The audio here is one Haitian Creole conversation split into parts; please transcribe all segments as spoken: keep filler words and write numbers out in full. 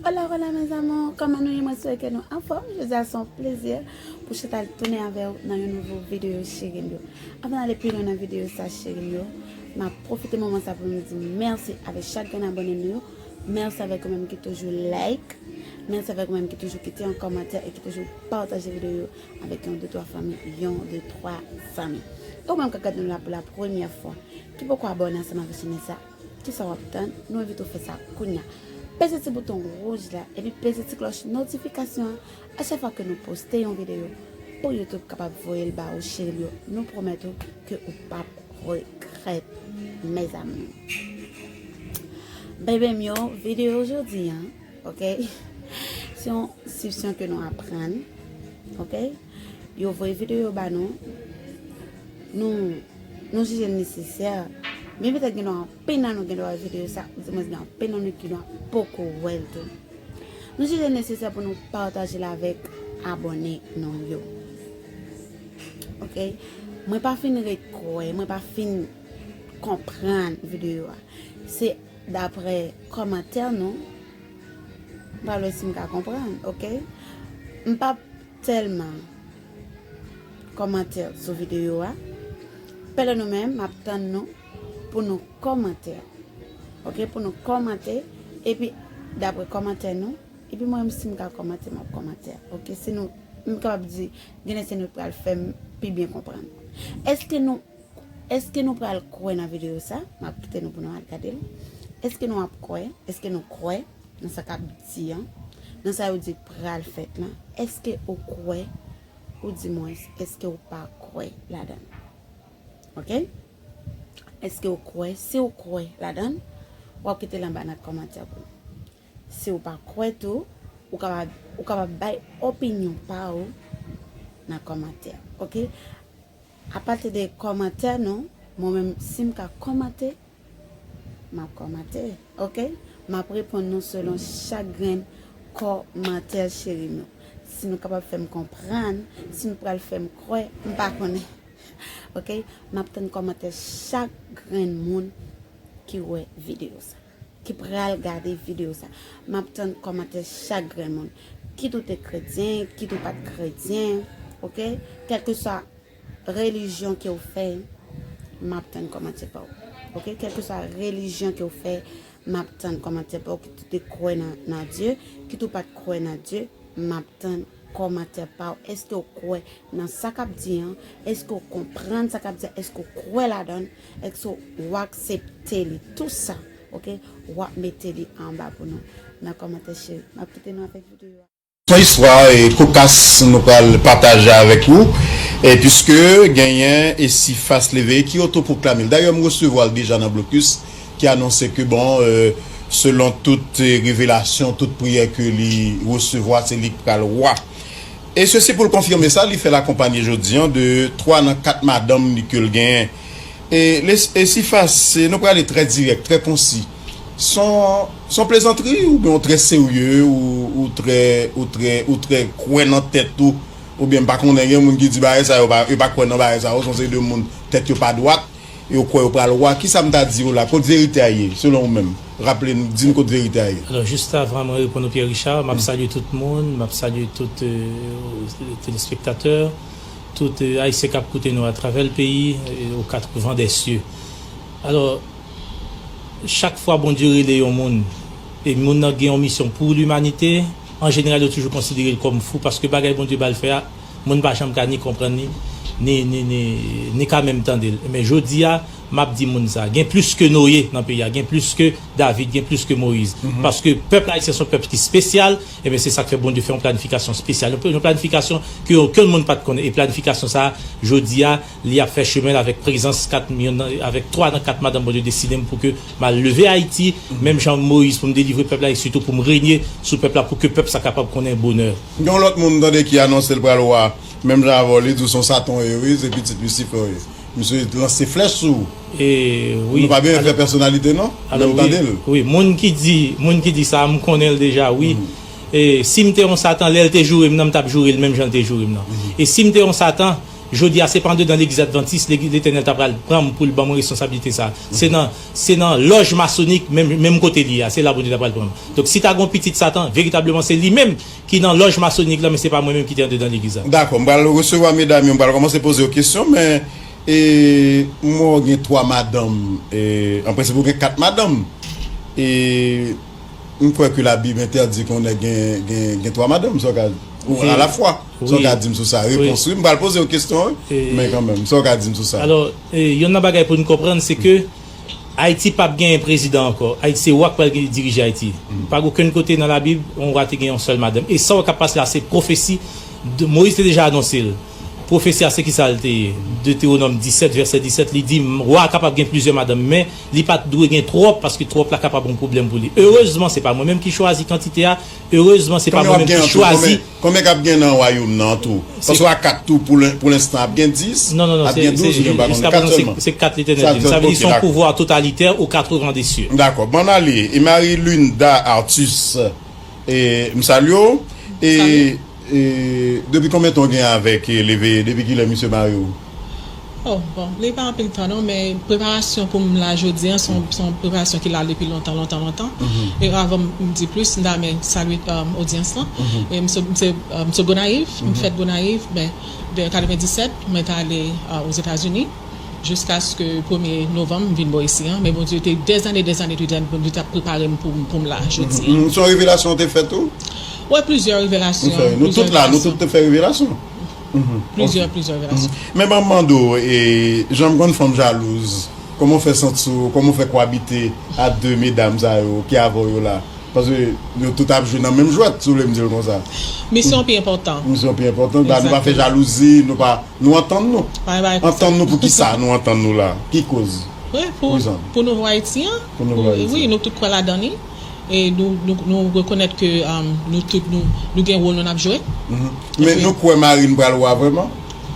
Hola, hola, mes amours, kòman nou ye? Mwen swete ke nou anfòm. Jodi a se yon plezi pou chita tounen avè w nan yon nouvo videyo, cheri m yo. Anvan n ale pi lwen nan videyo sa, cheri m yo, m ap pwofite moman sa pou m di mèsi avèk chak grenn abòne nou yo. Mèsi avèk ou menm ki toujou like. Mèsi avèk ou menm ki toujou kite yon kòmantè e ki toujou pataje videyo yo avèk yon, de, twa fanmi, yon, de, twa zanmi. E ou menm k ap gade nou la pou la premyè fwa, ki poko abòne ansanm avèk chanèl sa, kisa w ap tann? Nou envite w fè sa kounya. Peze ti bouton wouj la, epi peze ti klòch notifikasyon an. A chak fwa ke nou poste yon videyo, pou YouTube kapab voye l ba ou, cheri m yo. Nou pwomèt ou ke ou p ap regrèt, mes amours. Bebe m yo, videyo jodi a, ok? Se yon sipsyon ke nou aprann, ok? Yo voye videyo yo ba nou, nou, nou jije l nesesè. Men petèt gen dwa anpil nan nou gen dwa wè videyo sa, ou di mwen gen anpil nan nou ki dwa poko wè l tou. Nou jije l nesesè pou nou pataje l avèk abòne nou yo. Ok? Mwen pa fin ret kwè, mwen pa fin konprann videyo a. Se daprè kòmantè nou, m pral wè si m ka konprann, ok? M p ap tèlman kòmantè sou videyo a. Pandan nou menm, m ap tann nou pou nou kòmantè. Ok, pou nou kòmante. Epi, daprè kòmantè nou, epi mwen menm, si m ka kòmante, m ap kòmante. Ok, si nou, m kapab di, genlè se nou pral fè m pi byen konprann. Èske nou, èske nou pral kwè nan videyo sa? M ap kite nou pou nou al gade l. Èske nou ap kwè? Èske nou kwè nan sa k ap di an? Nan sa yo di pral fèt lan? Èske ou kwè? Ou di mwen, èske ou pa kwè ladan l? Ok? Èske ou kwè? Si ou kwè ladan l, w ap kite l anba nan kòmantè pou nou. Si ou pa kwè tou, ou kapab, ou kapab bay opinyon pa ou nan kòmantè. Ok? Apati de kòmantè nou, mwen menm, si m ka kòmante, m ap kòmante, ok? M ap reponn nou selon chak grenn kòmantè, cheri m yo. Si nou kapab fè m konprann, si nou pral fè m kwè, m pa konnen. Ok? M ap tann kòmantè chak grenn moun ki wè videyo sa, ki pral gade videyo sa. M ap tann kòmantè chak grenn moun. Kit ou te kretyen, kit ou pa t kretyen, ok? Kèlkeswa relijyon ke w fè, m ap tann kòmantè pa w. Ok? Kèlkeswa relijyon ke w fè, m ap tann kòmantè pa w. Kit ou te kwè nan, nan Dye, kit ou pa t kwè nan Dye, m ap tann kòmantè pa w. Èske w kwè nan sa k ap di an? Èske w konprann sa k ap di an? Èske w kwè ladan l? Èske w aksepte li? Tou sa, ok? W ap mete li anba pou nou nan kòmantè, cheri. M ap kite nou avèk videyo a. Yon istwa e kokas nou pral pataje avèk ou, e piske genyen Esifas Leve ki otopwoklame l. Dayè, m resevwa l deja nan blokis, ki anonse ke, bon, e, selon tout, e, revelasyon, tout priyè ke li resevwa, se li k pral wa. E sesi pou l konfime sa, li fè l akonpanye jodi an de twa nan kat madanm li ke l genyen. E, les, e Sifas, e nou prale trè dirèk, trè konsi. Se yon, se yon plezantri oubyen w trè serye, ou, ou trè, ou trè, ou trè kwè nan tèt ou, oubyen m pa konnen, gen moun ki di bagay sa yo pa, yo pa kwè nan bagay sa yo, se yon seri de moun tèt yo pa dwat, yo kwè yo pral wa. Kisa m ta di yo la? Kot verite a ye, selon ou menm? Raple n, di n kot verite a ye. Alò, jis avan mwen reponn ou, Pierre Richard, m ap salye tout moun, m ap salye tout, euh, telespektatè, tout, euh, Ayisyen k ap koute nou atravè l peyi, euh, aux quatre vents des cieux. Alò, chak fwa Bondye rele yon moun, e moun nan gen yon misyon pou limanite, an jeneral, yo toujou konsidere l kòm fou, paske bagay Bondye ba l fè a, moun pa janm ka ni konprann li, ni, ni, ni, ni ka menm tande l. Men jodi a, m ap di moun sa, gen plis ke Noye nan peyi a, gen plis ke David, gen plis ke Moyiz. Paske pèp ayisyen se yon pèp ki espesyal, ebyen, se sa k fè Bondye fè yon planifikasyon espesyal. Yon, yon planifikasyon ke okenn moun pa t konnen. E planifikasyon sa a, jodi a, li ap fè chemen l avèk prezans kat, avèk twa nan kat madanm Bondye deside m pou ke m al leve Ayiti, menm jan Moyiz pou m delivre pèp la, e sitou pou m renye sou pèp la, pou ke pèp sa kapab konnen bonè. Gen yon lòt moun m tande ki anonse l pral wa, menm jan avè w, li di w se yon satan w ye, wi, se pitit Lisifè w ye. Misye lanse flèch sou ou. E, wi. Nou pa bezwen fè pèsonalite, non, men m tande l. Wi, moun ki di, moun ki di sa, m konnen l deja, wi. E si m te yon satan, lè l te joure m nan, m t ap joure l menm jan l te joure m nan. E si m te yon satan, Jodi a, se pa andedan legliz advantis, legliz Letènèl ta pral pran m pou l ban mwen responsablite sa. Se nan, se nan lòj masonik, menm, menm kote li a, se la Bondye ta pral pran m. Donk, si ta gon pitit Satan, veritableman, se li menm ki nan lòj masonik la, men se pa mwen menm ki te andedan legliz la. Dakò, m pral resevwa medam yo, m pral kòmanse poze yo kesyon, men, e, m wè w gen twa madanm, e, an prensip, ou gen kat madanm. E, M kwè ke Labib entèdi ke yon nèg gen, gen, gen twa madanm, sa w ka, ou, alafwa. Sa w ka di m sou sa? Repons, wi. M pral poze w kesyon, wi, men kanmenm, sa w ka di m sou sa? Alò, e, yonn nan bagay pou n konprann, se ke Ayiti p ap genyen prezidan ankò. Ayiti, se wa k pral dirije Ayiti. Pa gen okenn kote nan Labib, yon wa te gen yon sèl madanm. E sa w k ap pase la, se pwofesi. De, Moyiz te deja anonse l. Pwofesi a, se ki sa l te ye? Detewonòm disèt, vèsè disèt, li di, wa a kapab gen plizyè madanm, men li pa t dwe gen twòp, paske twòp la kapab yon pwoblèm pou li. Erezman, se pa mwen menm ki chwazi kantite a, erezman, se pa mwen menm ki chwazi. Konbyen k ap gen nan wayòm nan tou? Paske a kat tou, pou lè, pou lenstan, ap gen dis, non, non, non, ap gen douz, oubyen pa konn kat sèlman? Se kat Letènèl di m. Sa vle di, se yon pouvwa totalitè aux quatre vents des cieux. Dakò, bon, ale. E Marie Linda Artus, e, m salye w. E, e, depi konbyen tan w gen avèk, e, Leveye? Depi kilè misye mare w? Oh, bon, li pa anpil tan non, men preparasyon pou m la jodi a, se yon, se yon preparasyon ki la depi lontan, lontan, lontan. E avan m di plis, m ta renmen salye, um, odyans lan. E m se, m se, um, m se Gonayiv, m fèt Gonayiv, men de katrevenndisèt, mwen t ale, uh, Ozetazini. Jiskaske premye novanm, m vin bò isi an. Men Bondye te dèzane, dèzane, dèzane, Bondye t ap prepare m pou, pou m la jodi an. Se yon revelasyon te fè tou? Wi, plizyè revelasyon. Nou tout la, nou tout te fè revelasyon. Plizyè, plizyè revelasyon. Men ban m mande w, e, jan m konn fanm jalouz, kòman w fè santi w, kòman w fè kowabite a de medam sa yo ki avè w yo la? Paske nou tout ap jwe nan menm jwèt, si w vle m di l konsa. Misyon pi enpòtan. Misyon pi enpòtan. Nou pa fè jalouzi, nou pa, nou antann nou. Antann nou pou ki sa nou antann nou la? Ki koz? Wi, pou, pou nouvo Ayiti an. Pou nouvo Ayiti. Wi, nou tout kwè ladan li. E nou, nou, nou rekonèt ke, um, nou tout, nou, nou gen wòl nou n ap jwe. Men nou kwè Marine pral wa vrèman?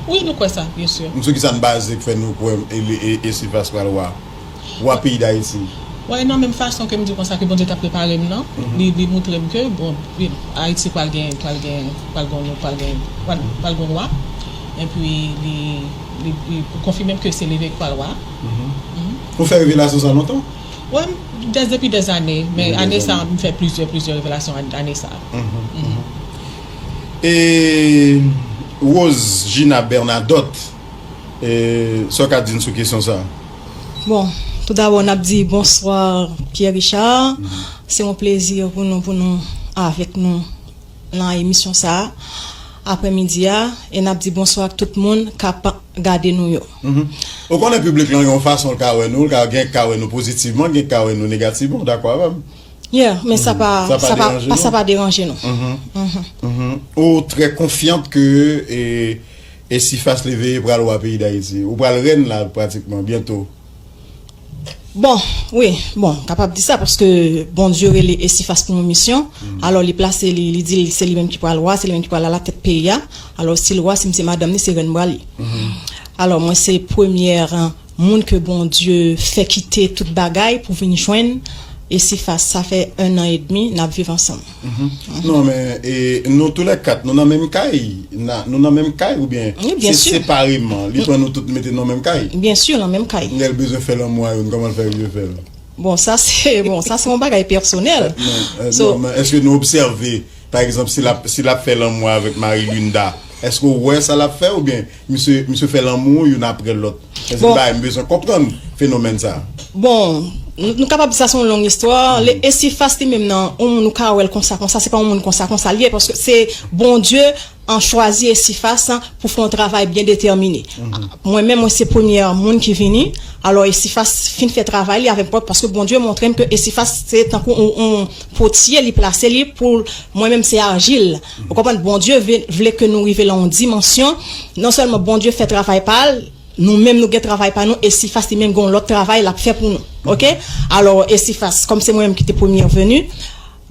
Wi, nou kwè sa, byen si. Sou ki sa n baze k fè nou kwè e, e, e Esifas pral wa? Wa peyi Dayiti. Wi, nan menm fason ke m di konsa ke Bondye t ap prepare m nan, li, li montre m ke, bon, wi, Ayiti pral gen, pral gen, pral gen, pral gen, pral, pral gen wa. Epi li, li, li konfime m ke se Leveye k pral wa. Ou fè revelasyon sa lontan? Wi, dè, depi dèzane, men ane sa, m fè plizyè, plizyè revelasyon an, ane sa. E Rose Gina Bernadotte, e, sa w ka di n sou kesyon sa? Bon, toudabò, n ap di bonswa, Pierre Richard. Se yon plezi pou nou, pou nou avèk nou nan emisyon sa a, aprèmidi a, e n ap di bonswa ak tout moun k ap gade nou yo. Ou konnen piblik lan gen yon fason l ka wè nou, l ka gen k ka wè nou pozitivman, gen k ka wè nou negativman, w dakò avè m? Yeah, men sa pa, sa pa, sa pa deranje nou. Ou trè konfyant ke, e, Esifas Leveye pral wa peyi Dayiti. Ou pral rèn la pratikman, byento. Bon, wi, bon, kapab di sa, paske Bondye rele Esifas pou yon misyon. Alò, li plase li, li di l se li menm ki pral wa, se li menm ki pral alatèt peyi a. Alò, si l wa, si m se madanm li, se rèn m pral ye. Alò, mwen se premyè moun ke Bondye fè kite tout bagay pou vin jwenn Esifas. Sa fè en an edmi n ap viv ansanm. Non, men, e, nou toulèkat, nou nan menm kay. Na, nou nan menm kay oubyen se separeman? Li pran nou tout mete nan menm kay? Byen si, nan menm kay. Lè l bezwen fè lanmou a youn, kòman l fè rive fè l? Bon, sa se, bon, sa se yon bagay pèsonèl. Non, e, non, men èske nou obsève, pa egzanp, si l ap, si l ap fè lanmou avèk Marie Linda, èske w wè sa l ap fè oubyen misye, misye fè lanmou youn aprè lòt? Èske m pa, m bezwen konprann fenomèn sa? Bon, nou, nou kapab di sa se yon long istwa. Esifas li menm nan, yon moun ou ka wè l konsa, konsa, se pa yon moun konsa, konsa l ye, paske se Bondye an chwazi Esifas pou fè yon travay byen detèmine. Mwen menm, mwen se premyè moun ki vini. Alò, Esifas fin fè travay li avèk pwòp, paske Bondye montre m ke Esifas se tankou yon, yon potye, li plase li pou mwen menm se ajil. Ou konprann? Bondye ve-, vle ke nou rive nan yon dimansyon, non sèlman Bondye fè travay pa l, nou menm nou gen travay pa nou, Esifas li menm gen yon lòt travay l ap fè pou nou. Oke? Alò, Esifas, kòm se mwen menm ki te premyè veni,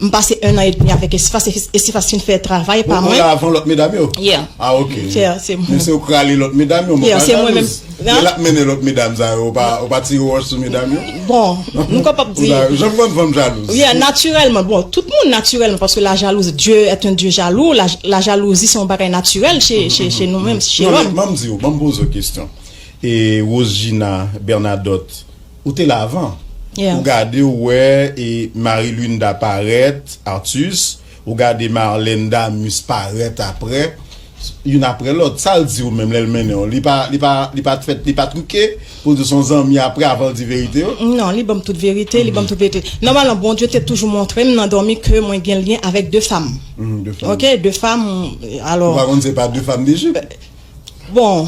M pase en an edmi avèk Esifas, Esifas fin fè travay pa mwen. Ou la avan lòt medam yo? Yeah. Ah, ok. Yeah, se mwen. Men se ou k rale lòt medam yo, mwen pa jalouz. Lè l ap mennen lòt medam sa yo, ou pa, ou pa tire wòch sou medam yo? Bon, nou kapab di. Jan m konn fanm jalouz. Yeah, natirèlman. Bon, tout moun natirèlman, paske la jalouzi, Dieu est un Dieu jaloux, la, la jalouzi se yon bagay natirèl che, che, che nou menm, che lòm. Non, men ban m di w, ban m poze w kesyon. E Rosegina Bernadotte, ou te la avan. Yeah. Ou gade, ou wè, e Marie Linda parèt, Artus, ou gade Marlène Damus parèt aprè, youn aprè lòt. Sa l di w menm lè l mennen w? Li pa, li pa, li pa t fèt, li pa twike pou di se yon zanmi aprè avan l di verite yo? Non, li ban m tout verite, li ban m tout verite. Nòmalman, Bondye te toujou montre m nan dòmi ke mwen gen lyen avèk de fanm. Mhm, de fanm. Ok, de fanm, alò. Ou pa konn se pa de fanm Dejip? Bon,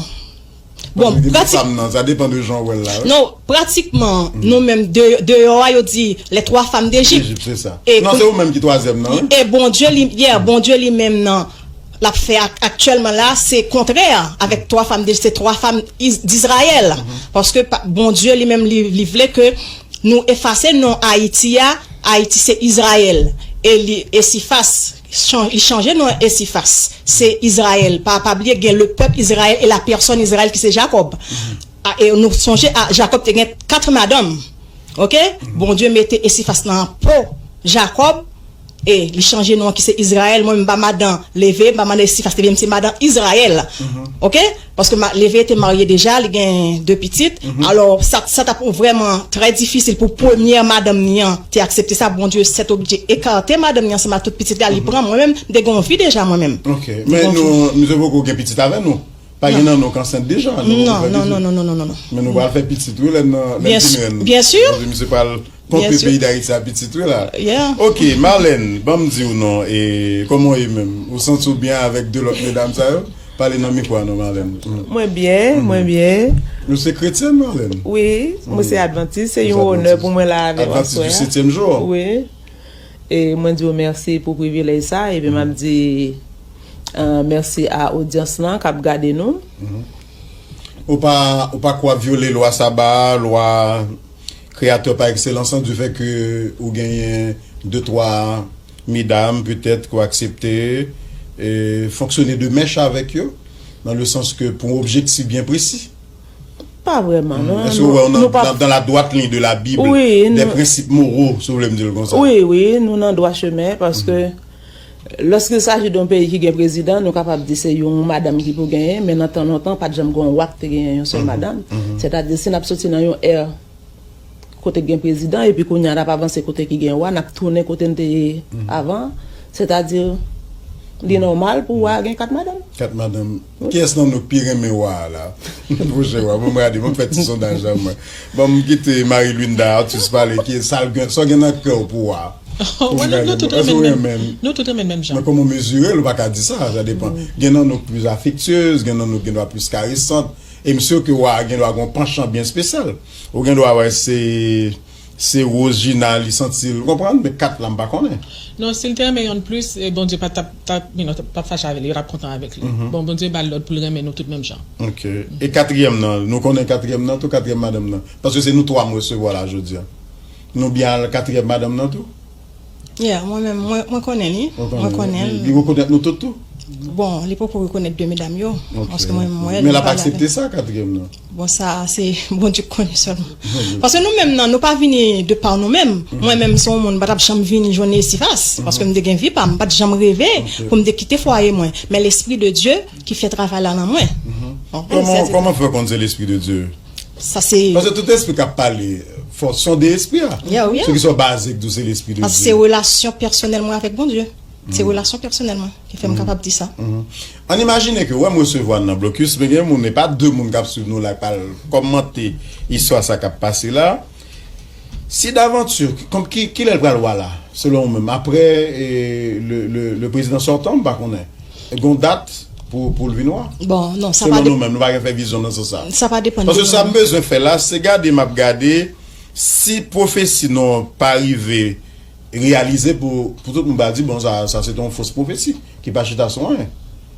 Bon, pratik- fam nan, sa depan de jan w wè l la, wi. Non, pratikman, nou menm de, deyò a, yo di les trois femmes d'Égypte. Égypte, c'est ça. Non, se ou menm ki twazyèm nan, wi. E Bondye li, yeah, Bondye li menm nan, l ap fè ak, aktyèlman la, se kontrè avèk twa fam de, se twa fam Iz- d'Izrayèl. Paske pa- Bondye li menm, li, li vle ke nou efase non Ayiti a, Ayiti se Izrayèl. E li, Esifas, chan- li chanje non Esifas. Se Izrayèl. Pa, pa bliye gen le pèp Izrayèl e la pèsòn Izrayèl ki se Jakòb. A, e nou sonje, a, Jakòb te gen kat madanm. Ok? Bondye mete Esifas nan po Jakòb. E li chanje non ki se Izrayèl. Mwen, m pa madan Leve, m pa madan Esifas, Leve, m se madan Izrayèl. Ok? Paske ma- Leve te marye deja, li gen de pitit. Alò, sa, sa t ap vrèman trè difisil pou premyè madanm ni an te aksepte sa. Bondye sèt oblije ekate madanm ni ansanm ak tout pitit la, li pran. Mwen menm, m te gen yon vi deja, mwen menm. Ok. Men nou, misye poko gen pitit avè nou. Pa gen nan nou k ansent deja, non? Non, non, non, non, non, non, non, non. Men nou pral fè pitit, wi, lè n nan, lè n vin rèn. Byen si. Bondye, misye pral ponpe peyi Dayiti a pitit, wi, la. Yeah. Ok, Marlène, ban m di w non, e kòman w ye menm? Ou santi w byen avèk de lòt medam sa yo? Pale nan mikwo a non, Marlène. Mm. Mwen byen, mwen byen. Ou se kretyèn, Marlène? Wi, mwen se advantis, se yon onè pou mwen la avè w aswè a. Advantis du septième jour? Wi. E mwen di w mèsi pou privilèj sa, epi m ap di, euh, mèsi a odyans lan k ap gade nou. Mhm. Ou pa, ou pa kwè w ap vyole lwa saba a, lwa kreyatè pa ekselans lan, du fait que ou genyen de, twa medam, petèt, ke w aksepte, e, fonksyone de mèch avèk yo, dans le sens que pou yon objektif byen presi. Pa vrèman, non. Èske w wè w nan, dans, dans la droite ligne de la Bible, des principes moraux, si w vle m di l konsa? Wi, wi, nou nan dwa chemen, paske lòske il s'agit d'un pays ki gen prezidan, nou kapab di se yon madanm ki pou genyen, men nan tan lontan, pa t janm gen yon wa ki te genyen yon sèl madanm. Sètadi, si n ap soti nan yon è kote k gen prezidan, epi kounye a n ap avanse kote ki gen wa, n ap tounen kote n te ye avan. Sètadi, li nòmal pou wa a gen kat madanm. Kat madanm. Kiyès nan nou k pi renmen wa a la? Pwochen wa. Bon, mwen gade, mwen fè ti sondaj la, mwen. Bon, m kite Marie Linda Artus pale. Ki, sa l gen, sa w gen nan kè w pou wa a? Wè, nou, nou tout renmen l menm, nou tout renmen l menm jan. Men kòman w mezire l, ou pa ka di sa, sa depan. Gen nan nou k plis afektyez, gen nan nou k gen dwa plis karesant. E m si ke wa a gen dwa gen yon panchan byen espesyal. Ou gen dwa wè se, se Rosegina li santi l, ou konprann, men kat la m pa konnen. Non, si l te renmen yonn plis, e Bondye pa t ap, t ap, you know, t ap fache avè li, yo t ap kontan avèk li. Bon, Bondye ba l lòd pou l renmen nou tout menm jan. Ok. E katriyèm nan, nou konnen katriyèm nan tou, katriyèm madanm nan? Paske se nou twa m resevwa la jodi a. Nou byen al katriyèm madanm nan tou? Yeah, mwen menm, mwen, mwen konnen li. Mwen konnen li. Li rekonèt nou tout tou? Bon, li poko rekonèt de medam yo. Ok. Paske mwen, mwen, men l ap aksepte sa, katriyèm nan? Bon, sa, se Bondye k konnen sèlman. Paske nou menm nan, nou pa vini de pa nou menm. Mwen menm, se yon moun, m pa t ap janm vini jwenn Esifas. Paske m te gen vi pa m, m pa t janm reve pou m te kite fwaye mwen. Men Lespri de Dye ki fè travay la nan mwen. Kòman, kòman fè w konn se Lespri de Dye? Sa se. Paske tout espri k ap pale, fò sonde espri a. Yeah, yeah. Se ki sa w baze k di w se Lespri de Dye. Paske se relasyon pèsonèl mwen avèk Bondye. Se relasyon pèsonèl mwen ki fè m kapab di sa. Ann imajine ke wè m resevwa n nan blokis, men gen moun, e pa de moun k ap swiv nou la, k pral kòmante istwa sa k ap pase la. Si davanti, kòm ki, kilè l pral wa la, selon ou menm? Aprè, e, le, le, le prezidan sòtan, m pa konnen. Gon dat pou, pou l vin wa? Bon, non, sa pa. Selon nou menm, nou pa gen fè vizyon nan sans sa. Sa pa depann de nou. Paske sa m bezwen fè la, se gade, m ap gade si pwofesi nou an pa rive reyalize pou, pou tout moun pa di, bon, sa, sa se te yon fos pwofesi ki pa chita sou anyen.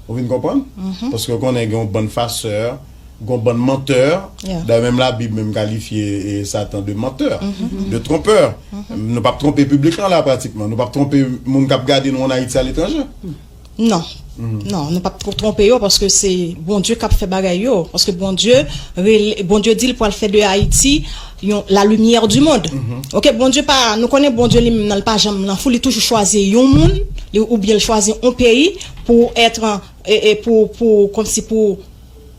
Ou vin konprann? Paske w konnen gen yon bann fasè, gon bann mantè. Dayè, menm Labib menm kalifye Satan de mantè, de twonpè. Nou p ap twonpe piblik lan la, pratikman. Nou p ap twonpe moun k ap gade nou ann Ayiti aletranje. Non. Non, nou p ap twonpe yo, paske se Bondye k ap fè bagay yo. Paske Bondye, Bondye di l pral fè de Ayiti yon, la lumière du monde. Ok, Bondye pa, nou konnen Bondye li menm nan, li pa janm nan fou, li toujou chwazi yon moun, li, oubyen l chwazi yon peyi pou èt, e, e pou, pou, kòmsi pou,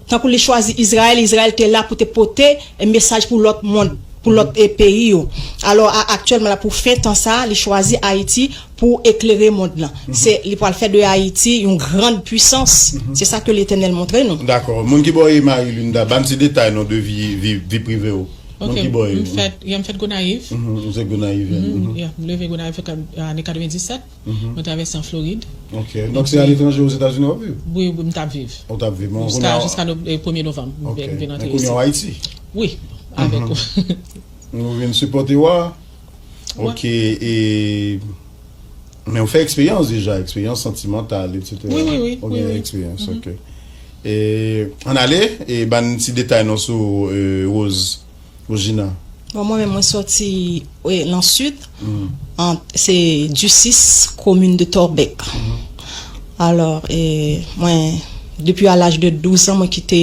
tankou li chwazi Izrayèl, Izrayèl te la pou te pote, e, mesaj pou lòt mond, pou lòt, e, peyi yo. Alò, a, aktyèlman la, pou fen tan sa, li chwazi Ayiti pou eklere mond lan. Se, li pral fè de Ayiti yon grann pwisans. Se sa ke Letènèl montre nou. Dakò. Moun ki bò w ye, Marie Linda? Ban m ti detay non de vi, vi, vi prive w. Moun ki bò w ye? M fèt, m fèt Gonayiv. Ou se Gonayivyèn? Ya, m leve Gonayiv ane katrevendisèt. Mwen travèse an Florid. Ok. Donk se aletranje Ozetazini w ap viv? Wi, wi, m t ap viv. Ou t ap viv. Bon, jiska, jiska no-, e, premye novanm, m vin, m vin antre isi. Men kounye a w Ayiti? Wi, avèk ou. Nou vin sipòte w a? Ok, e, men ou fè eksperyans deja, eksperyans santimantal, etsetera. Wi, wi, wi. Ou gen eksperyans, ok. E, ann ale, e ban n ti detay non sou, e, Rose. Rosina. Bon, mwen menm, mwen sòti, e, lan Sid, an, se Ducis, komin de Torbeck. Alò, e, mwen, depi a laj de douz an, mwen kite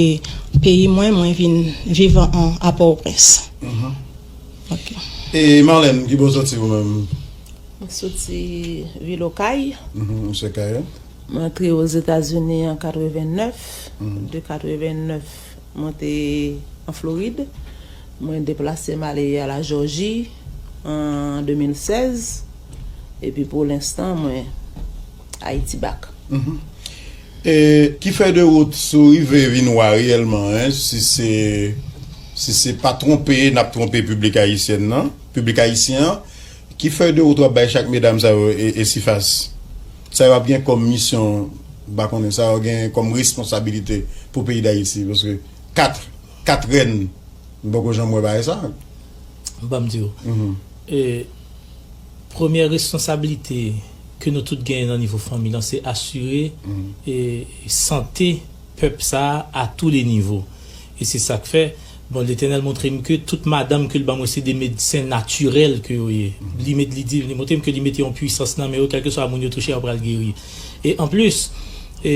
peyi mwen, mwen vin viv an, a Pòtoprens. Ok. E Marlène, ki bò w sòti ou menm? Mwen soti vil Okay. Ou se Kayè? Mwen antre Ozetazini an katrevennèf. De katrevennèf, mwen te an Florid. Mwen deplase m ale a la Jòji an de mil sèz. Epi pou lenstan, mwen Ayiti bak. E ki fè de wout si w rive vin wa reyèlman, en, si se, si se pa twonpe, n ap twonpe piblik ayisyèn nan, piblik ayisyen an, ki fè de wout w ap bay chak medam sa yo e, e sifas? Sa yo ap gen kòm misyon, m pa konnen, sa yo gen kòm responsabilite pou peyi Dayiti, paske kat, kat rèn, m poko janm wè bagay sa. Ban m di w. E, premyè responsablite ke nou tout genyen nan nivo fanmi lan, se asire, e, sante pèp sa a, a tou le nivo. E se sa k fè, bon, Letènèl montre m ke tout madanm ke l ban mwen, se de medsen natirèl ke yo ye. Li met, li di, li montre m ke li mete yon pwisans nan men yo, kèlkeswa moun yo touche, yo pral geri. E anplis, e,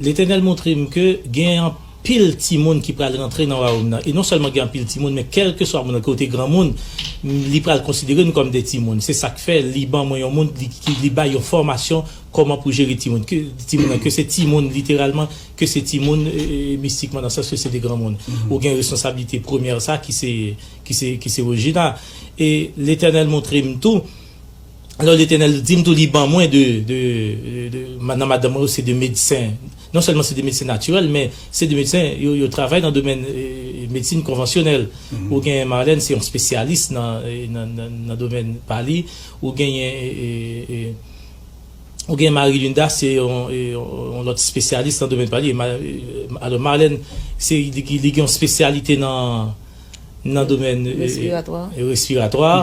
Letènèl montre m ke gen anpil timoun ki pral rantre nan wayòm nan. E non sèlman gen anpil timoun, men kèlkeswa moun nan, ke w te granmoun, li pral konsidere nou kòm de timoun. Se sa k fè li ban mwen yon moun, li, ki, li bay yon fòmasyon kòman pou jere timoun. Ke timoun nan, ke se timoun literalman, ke se timoun, e, e, mistikman, nan sans ke se de granmoun. Ou gen responsablite premyè sa ki se, ki se, ki se Rosina. E Letènèl montre m tou, Alò, Letènèl di m tou, li ban mwen de, de, de, ma-, nan madanm mwen yo, se de medsen. Non sèlman se de medsen natirèl, men se de medsen, yo, yo travay nan domèn, e, medsin konvansyonèl. Ou gen Marlène, se yon espesyalis nan, e, nan, nan, nan domèn pa li. Ou genyen, e, e, e, ou gen Marie Linda, se yon, e, yon, yon lòt espesyalis nan domèn pa li. E Ma-, e, alò, Marlène, se, li, li gen yon espesyalite nan, nan domèn, e, respiratwa. E, respiratwa.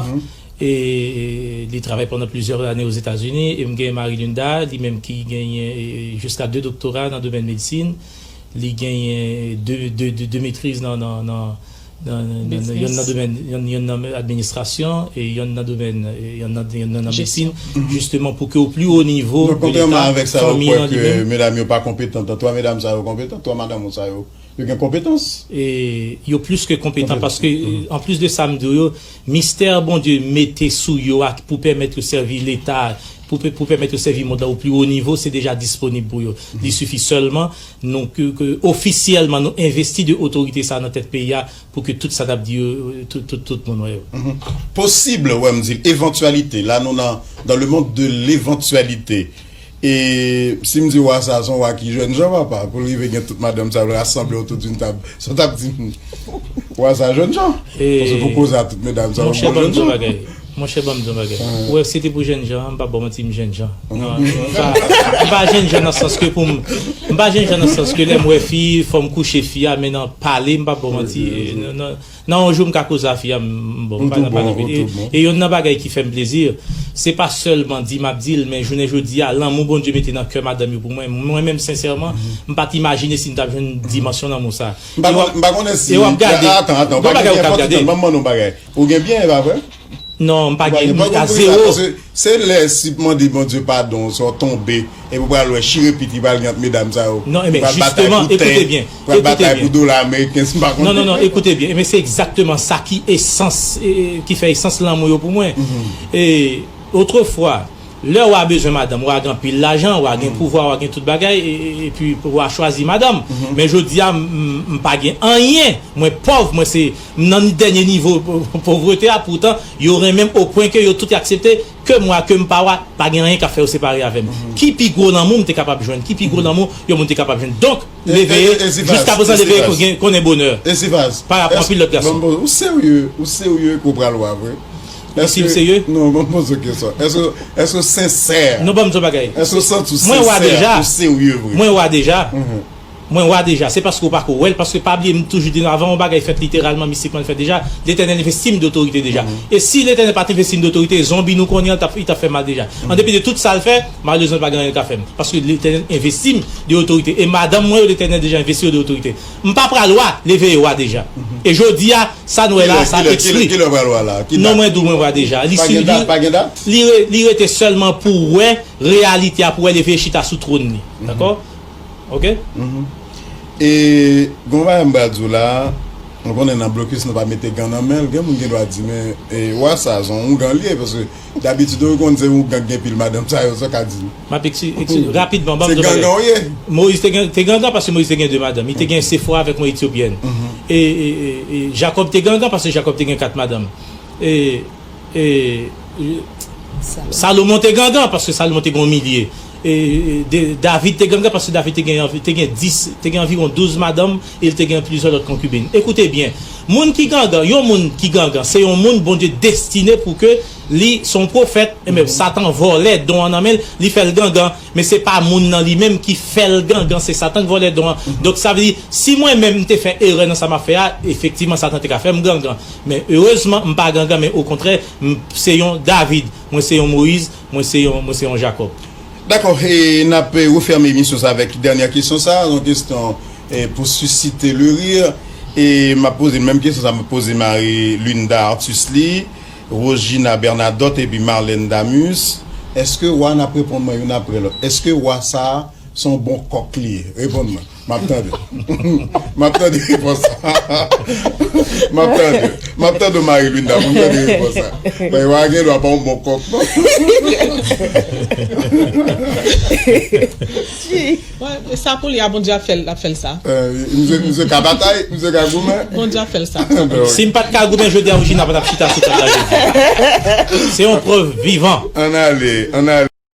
E, e, li travay pandan plizyè lane Ozetazini. E m gen Marie Linda, li menm ki genyen, e, e, jiska de doktora nan domèn medsin. Li genyen de, de, de, de metriz nan, nan, nan, nan, nan, nan, yonn nan domèn, yonn, yonn nan administrasyon, e yonn nan domèn, e yonn nan, yonn nan, nan medsin, jisteman pou ke o pli wo nivo de Leta, fanmi an li menm. Donk, kontrèman avèk sa, ou kwè ke medam yo pa konpetan, twa medam sa yo konpetan, twa madanm ou sa yo, yo gen konpetans. E yo plis ke konpetan, paske, e, anplis de sa m di w yo, mistè Bondye mete sou yo a pou pèmèt yo sèvi Leta, pou pè-, pou pèmèt yo sèvi mond lan o pli wo nivo, se deja disponib pou yo. Li sifi sèlman nou, ke, ke ofisyèlman nou envesti de otorite sa nan tèt peyi a pou ke tout sa n ap di yo, tout, tout, tout moun wè yo. Posib, wè m di, evantyalite, la nou nan, dans le monde de l'éventualité. E si m di wa sa, se yon wa ki jènjan, papa, pou l rive gen tout madanm sa yo, l rasanble otou d'une table. Sa w t ap di m, wa sa jènjan. Paske pou koze a tout medam sa yo, monchè, bon, ban m di w jènjan. Bagay. Monchè, ban m di yon bagay. Ou wè, si se te pou jènjan, m p ap ba w manti, m jènjan. Non, m pa, m pa jènjan nan sans ke pou m, m pa jènjan nan sans ke lè m wè fi, fò m kouche fi a, men nan pale, m p ap ba w manti. Nan, nan, nan yon jou, m ka koze a fi a, m, m bon, m pa nan pale. E, e youn nan bagay ki fè m plezi, se pa sèlman di m ap di l, men jounen jodi a, lanmou Bondye mete nan kè madanm yo pou mwen, mwen menm, sensèman, m pa t imajine si m t ap jwenn dimansyon lanmou sa. M pa konn, m pa konnen si. E w ap gade. Atan, atan, ou pa gen byen fòt, ban m mande yon bagay. Ou gen byen, e pa vre? Non, m pa gen, a zewo. Se lè si mande Bondye padon, sa w tonbe, epi w pral wè chire piti pral gen ant medam sa yo. Non, men jisteman, ekoute byen, pral batay pou dola ameriken, si m pa konnen. Non, non, non, ekoute byen, men se egzakteman sa ki esans, e, e, ki fè esans lanmou yo pou mwen. E, otrefwa, lè w a bezwen madanm, w a gen anpil lajan, w a gen pouvwa, w a gen tout bagay, e, e, epi w a chwazi madanm. Men jodi a, m, m, m pa gen anyen, mwen pòv, mwen se M nan dènye nivo povrete a, poutan yo renmen m o pwen ke yo tout aksepte ke mwen, ke m pa w a, pa gen anyen k ap fè yo separe avè m. Ki pi gwo lanmou m te kapab jwenn? Ki pi gwo lanmou yon moun te kapab jwenn? Donk, leveye, jiskaprezan, leveye konnen bonè. Parapò anpil lòt gason. Ou serye, ou serye ke w pral wa vre? Si m serye? Non, ban m poze w kesyon. Èske, èske w sensè? Non, ban m di w bagay. Èske w santi w sensè, ou serye vre? Mwen wa deja. Mwen wa deja, se paske w pako wè l, paske pa bliye, m toujou di nou, avan yon bagay fèt literalman, mistikman, l fèt deja, Letènèl envesti m de otorite deja. E si Letènèl pa t envesti m de otorite, zonbi nou konnen an, t ap, li t ap fè mal deja. An depi de tout sa l fè, malerezman, pa gen anyen l ka fè m. Paske Letènèl envesti m de otorite. E madanm mwen yo, Letènèl deja envesti yo de otorite. M pa pral wa, leveye wa deja. E jodi a, sa n wè la, sa ekspre. Kilè, kilè, kilè w pral wa la? Non, mwen di w mwen wa deja. Li, li, li re-, li rete sèlman pou w wè reyalite a, pou w wè leveye chita sou twòn li. Dakò? Ok? E, gon bagay m pral di w la, nou konnen nan blokis nou pa mete gan nan men l, gen moun gen dwa di, men, e, wa sa, se yon ougan li ye, paske dabitid, ou konn se ougan ki gen pil madanm sa yo, sa w ka di. M ap ekspli-, ekspli-, rapidman, ban m di w bagay. Se gangan w ye. Moyiz te gen, te gangan paske Moyiz te gen de madanm. Li te gen Sefora avèk yon Etyopyèn. E, e, e, e Jakòb te gangan paske Jakòb te gen kat madanm. E, E, Salomon te gangan, paske Salomon te gen yon milye. E, e, de, David te gangan, paske David te gen anvi-, te gen dis, te gen anviwon douz madanm, e l te gen plizyè lòt konkiben. Ekoute byen, moun ki gangan, yon moun ki gangan, se yon moun Bondye destine pou ke li se yon pwofèt, e men Satan vòlè don an nan men l, li fè l gangan, men se pa moun nan li menm ki fè l gangan, se Satan ki vòlè don an. Donk, sa vle di, si mwen menm m te fè erè nan sa m ap fè a, efektivman, Satan te ka fè m gangan. Men erezman, m pa gangan, men okontrè, m se yon David, mwen se yon Moyiz, mwen se yon, mwen se yon Jakòb. Dakò, e n ap, e, refèmen emisyon sa avèk dènyè kesyon sa, yon kesyon, e, pou susciter le rire. E m ap poze menm kesyon sa, m ap poze Marie Linda Artus li, Rogina Bernadotte epi Marlène Damus. Èske wa n ap reponn mwen youn apre lòt? Èske wa sa a se yon bon kòk li ye? Reponn mwen. M ap tande. M ap tande repons sa. M ap tande. M ap tande Marie Linda pou m tande repons sa. Men wa gen dwa pa yon bon kòk, non. Sa pou li a, Bondye ap fè l, ap fè l sa. Misye, misye ka batay, misye ka goumen. Bondye ap fè l sa. Si m pa t ka goumen jodi a, Rogina pa t ap chita sou tab la jodi a. Se yon prèv vivan. Ann ale, ann ale.